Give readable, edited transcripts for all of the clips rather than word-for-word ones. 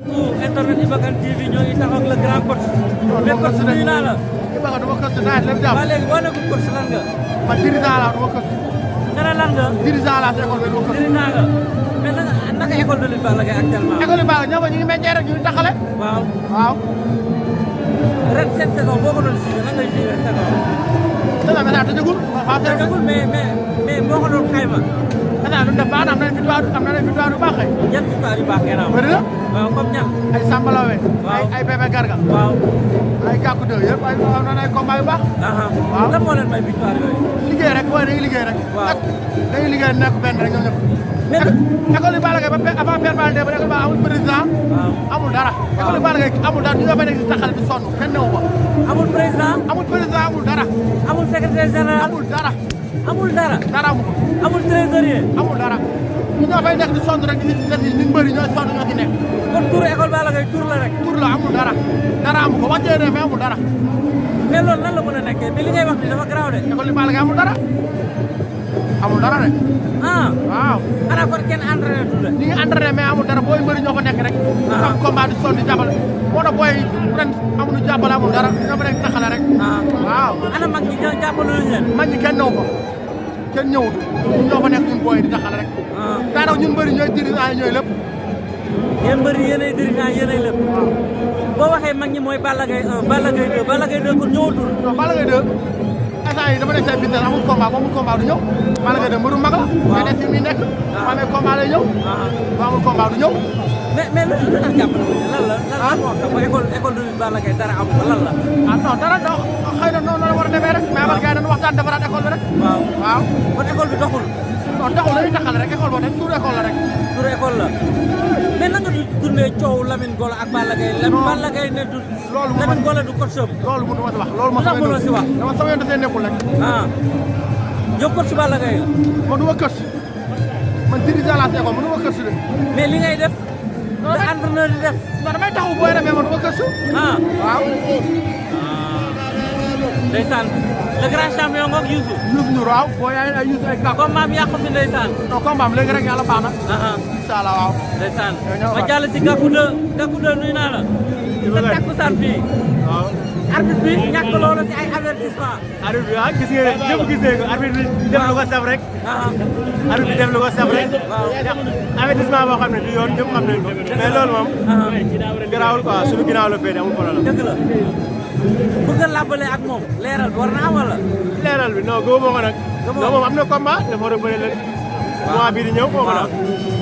internet Ibakan TV ñoo ngi taxaw ak le grand coach. mais coach nuyu naa la. Ibakan du ma coach naa lépp jàmm. waaw léegi boo nekkul coach lan nga. man dirigeant laa du ma coach. nga ne lan nga. dirigeant laa si école bi du ma coach. dirigeant nga mais naka école de lutte Balla Gaye actuellement. école bi Balla ñoom ñu ngi meññee rek ñu ngi taxale. waaw waaw. ren seen saison boo ko doon suivre nan ngay suivre saison. saison bi daal tëjagul. waaw tëjagul mais boo ko doon xayma. xanaa du def baax na am na victoire yu baax kay. yan victoire yu baax ngeen am. bëri na. waaw comme ñan. ay Samba Laobé. waaw ay Bébé Garga. waaw. ay Gàkku 2 yëpp am na ay combat yu baax. waaw lan moo leen may victoire yooyu. liggéey rek booy dañuy liggéey rek. waaw dañuy liggéey nekk benn rek ñoom ñëpp. mais école yu Balla Gaye ba avant Père Balla Gaye ba école ba amul président. amul dara. école yu Balla Gaye amul dara ñu nga fa nekk di taxale di sonn kenn newu fa. amul président. amul président amul dara. amul secrétaire général. amul dara. amul dara. dara amul ko. amul trésorier. amul dara. ñu ñoo fay nekk di sonn rek di des yi ñu bëri ñooy sonn ñoo ci nekk. kon tour école Balla Gaye tour la rek. tour la amul dara. dara amul ko wàccee ne mais amul dara. mais loolu nan la mën a nekkee mais li ngay wax ni dafa garaaw de. école yu Balla Gaye amul dara. amul dara de. waaw. xanaa kon kenn entraîné tuuti. ñi ngi entraîné mais amul dara booy mbëri ñoo fa nekk rek. am combat di sonn di jàppale. moo tax booy ren amuñu jàppale amul dara ñoo fa nekk taxale rek. waaw. ana mag ñi jàppale luñu leen. mag ñi kenn ñëw fa. kenn ñëwut ñun ñoo fa nekk ñun booy di taxale rek. daanaka ñun mbëri ñooy dirigeant yi ñooy lépp. yéen mbëri yéenay dirigeant yéenay lépp. boo waxee mag ñi mooy Balla Gaye 1 Balla Gaye 2 Balla Gaye 2 kon ñëwatul. non Balla Gaye 2 instant yi dafa nekk seen business amul combat bu amul combat du ñëw. Balla Gaye 2 mbëru mag la. mais des fi muy nekk. bu amee combat lay ñëw. bu amul combat du ñëw. mais lu tax jàppale ko lan la. lan moo tax ba école de lutte Balla Gaye dara amul ko lan la. non dara dox xëy na noonu la war a demee rek. mais Balla Gaye dañu waxtaan defaraat école bi rek. waaw kon école bi doxul. non doxul la ñuy taxal rek école boo dem tour école la rek. tour école la mais nan nga dundee coow Lamine Golo ak Balla Gaye. non Balla Gaye ne du. loolu Lamine Golo du coach am. loolu mënu ma si wax loolu ma si wax. dama sama yoon dafay nekkul rek. yow coach Balla Gaye la. man du ma coach man dirigeant laa si école man du ma coach de. mais li ngay def. non da entraîneur di def. non damay taxaw booy rek mais man du ma coach. waaw. ndeysaan le grand champion ngoog Youssou. Youssou Ndour waaw booy ay Youssou ay gàpp. combat am yàqu fi ndeysaan. non combat am léegi rek yàlla baax na. incha allah waaw. ndeysaan ma jàll si Gàkku 2 nuyu naa la. sa takkusaan fii. waaw. arbitre bi ñàkk loolu si ay avertissement. arbitre bi gis ngeen ne ñëpp gis nañ ko arbitre bi def lu ko saf rek. arbitre bi def lu ko saf rek. waaw avertissement boo xam ne du yoon ñëpp xam nañ ko. mais loolu moom. garaawul quoi suñu ginnaaw la féete amul problème. dëgg la bëgg nga làbbale ak moom leeral bi war na am wala. leeral bi non góob moo ko nag. non moom am na combat dafa war a bëri leen. mois bii di ñëw foofu la.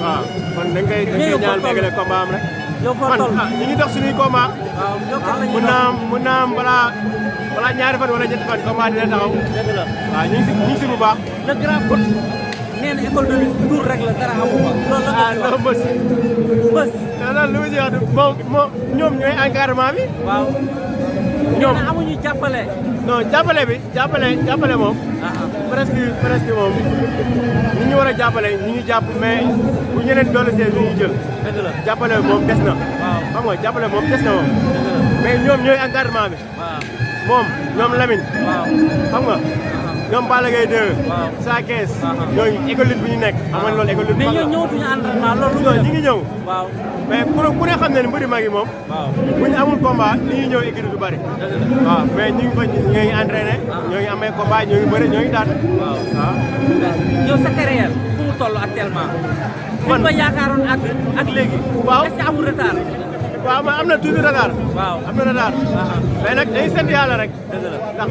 waaw kon dañ koy ñaan fekkale combat am rek. yow foo toll man ñu ngi dox suñuy combat. waaw yow kan la ñuy mun naa am balaa ñaari fan wala ñetti fan combat dina taxaw. dëgg la waaw ñu ngi si bu baax. le grand coach nee na école de lutte tour rek la dara amu fa. loolu la non bës. bës. loolu lu ma si wax moom ñoom ñooy encadrement bi. waaw. ñoom amuñu jàppale. non jàppale moom. presque moom ñi ñu war a jàppale ñu ngi jàpp mais bu ñeneen doole see ñu jël. dëgg la jàppale moom des na. waaw xam nga jàppale moom des na moom. mais ñoom ñooy encadrement bi. waaw moom ñoom Lamine. waaw xam nga. ñoom Balla Gaye 2. waaw Sa Thiès. ñooñu école lutte bi ñu nekk. xam nga loolu école lutte. mais ñoom ñëwatuñu entraînement loolu. ñu ngi ñëw. waaw mais ku ne xam ne mbëri mag yi moom. waaw bu ñu amul combat li ñuy ñëw équipe du bari. waaw mais ñu ngi fa ñoo ngi entraîné. ñoo ngi amee combat ñoo ngi bëri ñoo ngi daan. waaw. yow sa carrière fu mu toll actuellement. man ba yaakaaroon ak léegi. waaw est-ce que amul retard. waaw man am na tuuti retard. waaw am na retard. mais nag day sant yàlla rek. dëgg la ndax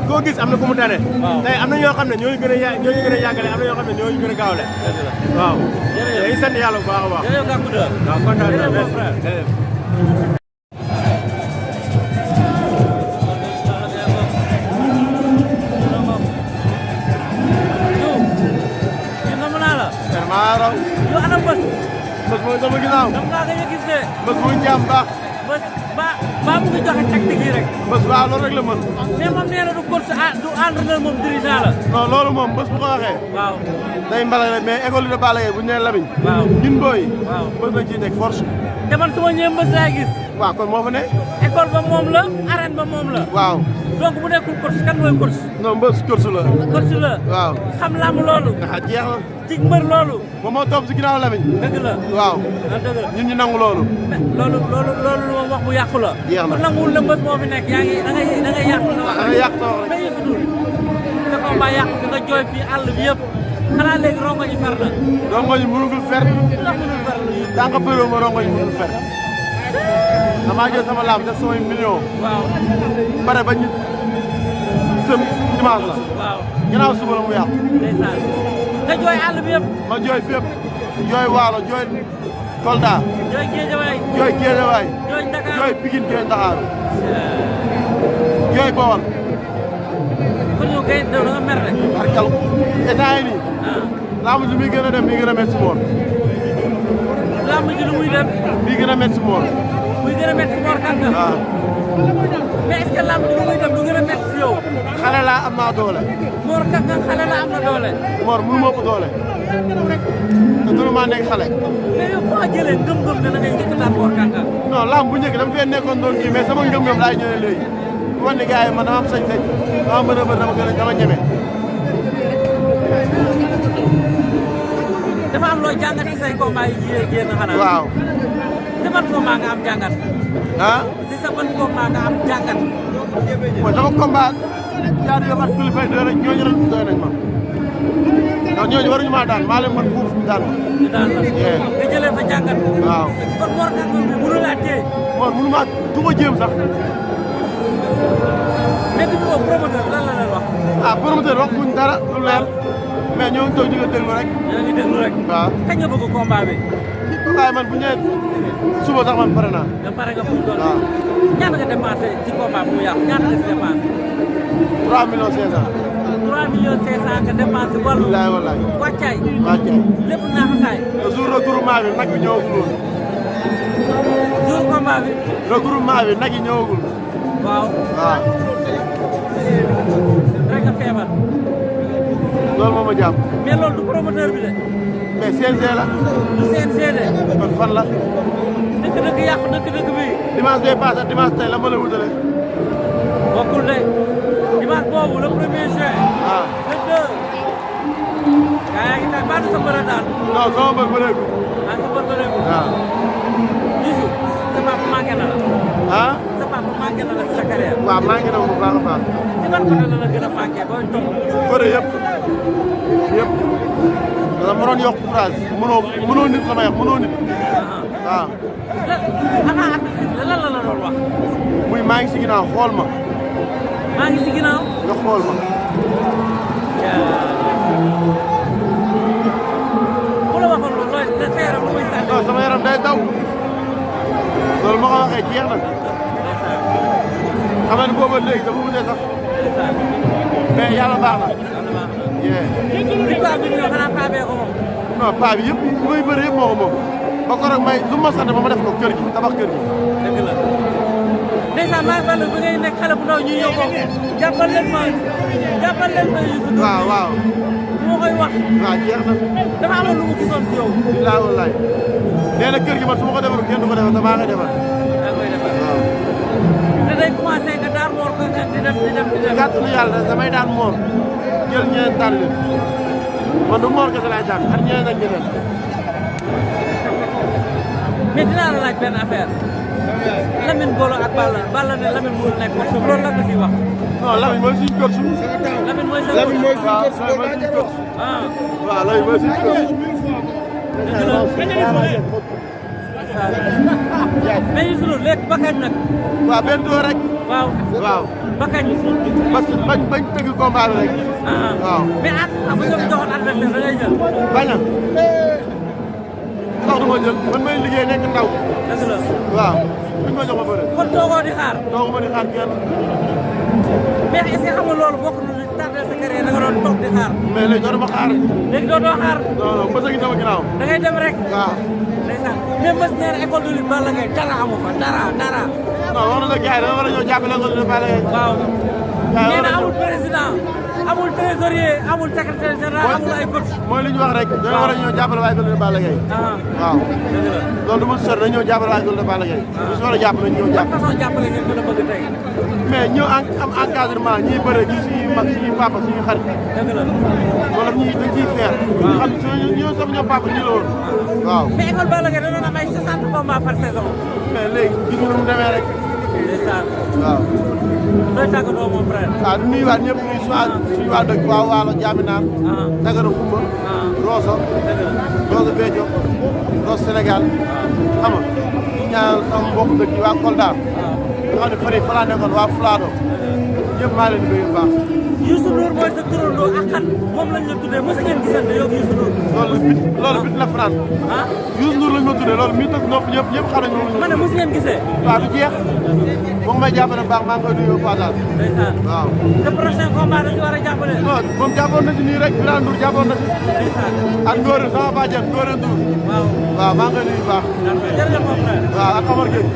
koo gis am na ku mu tane. waaw tey am na ñoo xam ne ñooñu gën a yàggale am na ñoo xam ne ñooñu gën a gaawle. dëgg la waaw. jërëjëf day sant yàlla bu baax a baax. jërëjëf Gàkku 2. waaw kontaan naa mon frère. maa raw. yow ana bës. bës mooy sama ginnaaw. dama ngaa gëj a gis de. bës muy jàmm baax. bës ba mu ngi joxe tactique yi rek. bës waaw loolu rek la mën. mais moom nee na du coach du entraîneur moom dirigeant la. non loolu moom bës bu ko waxee. waaw. day mbala rek mais école de Balla Gaye bu ñu nee Lamine. waaw ñun booy. waaw bës nañ ciy teg force. te man su ma ñëwee mbës laay gis. waaw kon moo fa ne. école ba moom la arène ba moom la. waaw. donc bu nekkul coach kan mooy coach. non mbës coach la. coach la. waaw. xam lamb loolu. ah jeex na. jig mbër loolu. moom moo topp si ginnaaw Lamine. dëgg la waaw. dëgg la ñun ñu nangu loolu. loolu moom wax bu yàqu la. jeex na kon nanguwul la mbës moo fi nekk yaa ngi da ngay yàq na wax. da ngay yàq na wax rek. mais Youssou Ndour sa combat yàqu fi nga jooy fii àll bi yëpp xanaa léegi rongo ñu fer na. rongo ñu mënugul fer. ndax mënul fer la Youssou. tant que bëriwul ma rongo ñu mënul fer. damaa jël sama laam def samay million. waaw. pare ba ñu sëm dimanche la. waaw. ginnaaw suba la mu yàqu. ndeysaan nga jooy àll bi yëpp. ma jooy fépp. jooy Waalo jooy Kolda. jooy Géejawaay. jooy Géejawaay. jooy Dakar. jooy Pikine jooy Dakar. jooy Bawol. kon yow kay da nga mer rek. barkal état yi nii. laamu ji mi gën a dem mi gën a métti si moor. làmb ji lu muy dem. mi gën a métti si moor. muy gën a métti si Mor Kang Kang. waaw. mais est-ce que làmb ji lu muy dem du gën a métti si yow. xale laa am naa doole. Mor Kang Kang xale la am na doole. Mor mënu ma ëpp doole. te dunu maa nekk xale. mais yow foo jëlee ngëm-ngëm ne da ngay njëkk daan Mor Kang Kang. non lamb bu njëkk dama fee nekkoon doon kii mais sama ngëm-ngëm laay ñëwee léegi. bu wane gars yi man dama am sañ-sañ dama mën a bëri dama ñeme. dafa am loo jàngat ci say combat yi ji génn xanaa. waaw. si ban combat nga am jàngat. ah. si sa ban combat nga am jàngat. mooy sama combat jaar yow ak kilifa yi doy ñooñu rek doy nañ ma. ndax ñooñu waruñu maa daan maa leen mën fuuf daan ma. ñu daan la. nga jëlee fa jàngat. waaw. kon Mor Kang Kang bi mënu laa téye. Mor mënu maa du ko jéem sax. mais bi ñu ko promoteur lan la leen wax. ah promoteur wax buñ dara lu leer mais ñoo ngi toog ñu ngi déglu rek. yaa ngi déglu rek. waaw. kañ nga bëgg combat bi. waaye man bu ñëwee suba sax man pare naa. nga pare nga fu mu toll. waaw. ñaata nga dépensé ci combat bu mu yàqu ñaata nga si dépensé. 3 millions 500. 3 millions 500 nga dépensé wàllu. wallaahi wallaahi. wàccaay. wàccaay. lépp naaxasaay. te jour regroupement bi nag bi ñëwagul woon. jour combat bi. regroupement bi nag yi ñëwagul. waaw. waaw. rek nga feebar. loolu moo ma jàpp. mais loolu du promoteur bi de. mais CNG la. du CNG de. kon fan la. dëkk-dëkk yàqu dëkk-dëkk bi. dimanche bee passé dimanche tey la ma la wutale. bokkul de. dimanche boobu le 1er juin. waaw. le 2. gaa yaa ngi tax baatu sa mbër a daan. non sama mbër bëreegul. ah sa mbër bëreegul. waaw. Youssou sa papa manqué na la. ah. sa papa manqué na la si sa carrière. waaw maa ngi doon bu baax a baax. si ban côté la la gën a manqué booy toog. bëre yëpp. yëpp. dana mënoon yokk courage. mënoo nit la may wax mënoo nit. waaw. lan avant arbitre lan la doon wax. muy maa ngi si ginnaaw xool ma. maa ngi si ginnaaw. nga xool ma. bu la waxoon loolu looy sa yaram lu muy sànni. non sama yaram day daw. loolu ma ko waxee jeex na. xam nga ni booba léegi dafa mujjee sax. mais yàlla baax na. yee. victoire bi ñu xanaa paa bee ko moom. non paa bi yëpp bu may bëri yëpp moo ko moom. ba ko rek may lu ma sant ba ma def ko kër gi tabax kër gi. dëgg la. ndeysaan maa ngi fàttali bi ngay nekk xale bu ndaw ñuy yóbboo jàppal leen ma Youssou Ndour. waaw waaw. moo koy wax. waaw jeex na. dafa amoon lu mu gisoon si yow. billaahi wallaahi. nee na kër gi man su ma ko defarul kenn du ko defar te maa ngi defar. daa koy defar. waaw. te day commencé nga daar Mor Kang Kang di dem. gàttanu yàlla damay daan Mor jël ñeneen daan leen man du Mor kese laay daan ak ñeneen ak ñeneen. mais dinaa la laaj benn affaire. Lamine Golo ak Balla ne Lamine mënul nekk parce que loolu la nga siy wax. non Lamine mooy suñu kër suñu. Lamine mooy sa Lamine mooy suñu kër suñu mooy suñu kër. ah. waaw Lamine mooy suñu kër. mais Youssou Ndour léegi ba kañ nag. waaw benn doo rek. waaw. waaw. ba kañ. parce que bañ tëgg combat bi rek. ah waaw. mais bu ñu joxoon adversaire da ngay jël. bañ a. ndax du ma jël man may liggéey nekk ndaw. dëgg la. waaw. buñ ma jox ma bëre. kon toogoo di xaar. doogu ma di xaar kenn. mais est-ce que xam nga loolu bokk na li tardé sa carrière da nga doon toog di xaar. mais léegi dootuma xaar. léegi dootoo xaar. non non mbës a ngi sama ginnaaw. da ngay dem rek. waaw. ndeysaan mais mbës nee na école de lutte Balla Gaye dara amu fa dara. non wax na la gars yi da nga war a ñëw jàppale ko Balla Gaye. waaw. gars yi nee war na a amul président amul trésorier amul secrétaire général amul ay coach. mooy li ñu wax rek dañoo war a ñëw jàppale waa école de Balla Gaye. waaw loolu du ma sori dañoo ñëw jàppale waa école de Balla Gaye. ñu si war a jàppale ñëw jàpp. ban façon jàppale ngeen gën a bëgg tey. mais ñëw am encadrement ñiy bëre ñi suñuy mag suñuy papa suñuy xarit. dëgg la wala ñi dañ ciy feer. waaw xam suñu ñëw sama ñoom papa ñu la woon. waaw mais école Balla Gaye da doon am ay 60 combats par saison. mais léegi gis nga nu mu demee rek. ndeysaan. waaw. doy tàggatoo mon frère. waaw du nuyuwaat ñëpp nuyu suñu waa dëkk waa Waalo Jaaminaan. Dagana Kumba. Rosso. Rosso Béthio. Rosso Sénégal. xam nga ñu ñaanal sama mbokk dëkk yi waa Kolda. nga xam ne fan yii fa laa nekkoon waa Fulado. ñëpp maa leen di nuyu bu baax. Youssou Ndour mooy sa turandoo ak xan moom lañ la tuddee mos ngeen gisante yow Youssou Ndour. loolu bit la France. Youssou Ndour lañ ma tuddee loolu mi tëgg nopp ñëpp xam nañ moom. ma ne mos ngeen gisee. waaw du jeex moom may jàppale baax maa ngi koy nuyu au passage. ndeysaan waaw. te prochain combat dañu war a jàppale. non moom jàppoon na ci nii rek Birane Ndour jàppoon na ci. ndeysaan. ak Ngor sama bàjjen Ngor Ndour. waaw waaw maa ngi koy nuyu bu baax. jërëjëf mon frère. waaw ak Omar Gueye.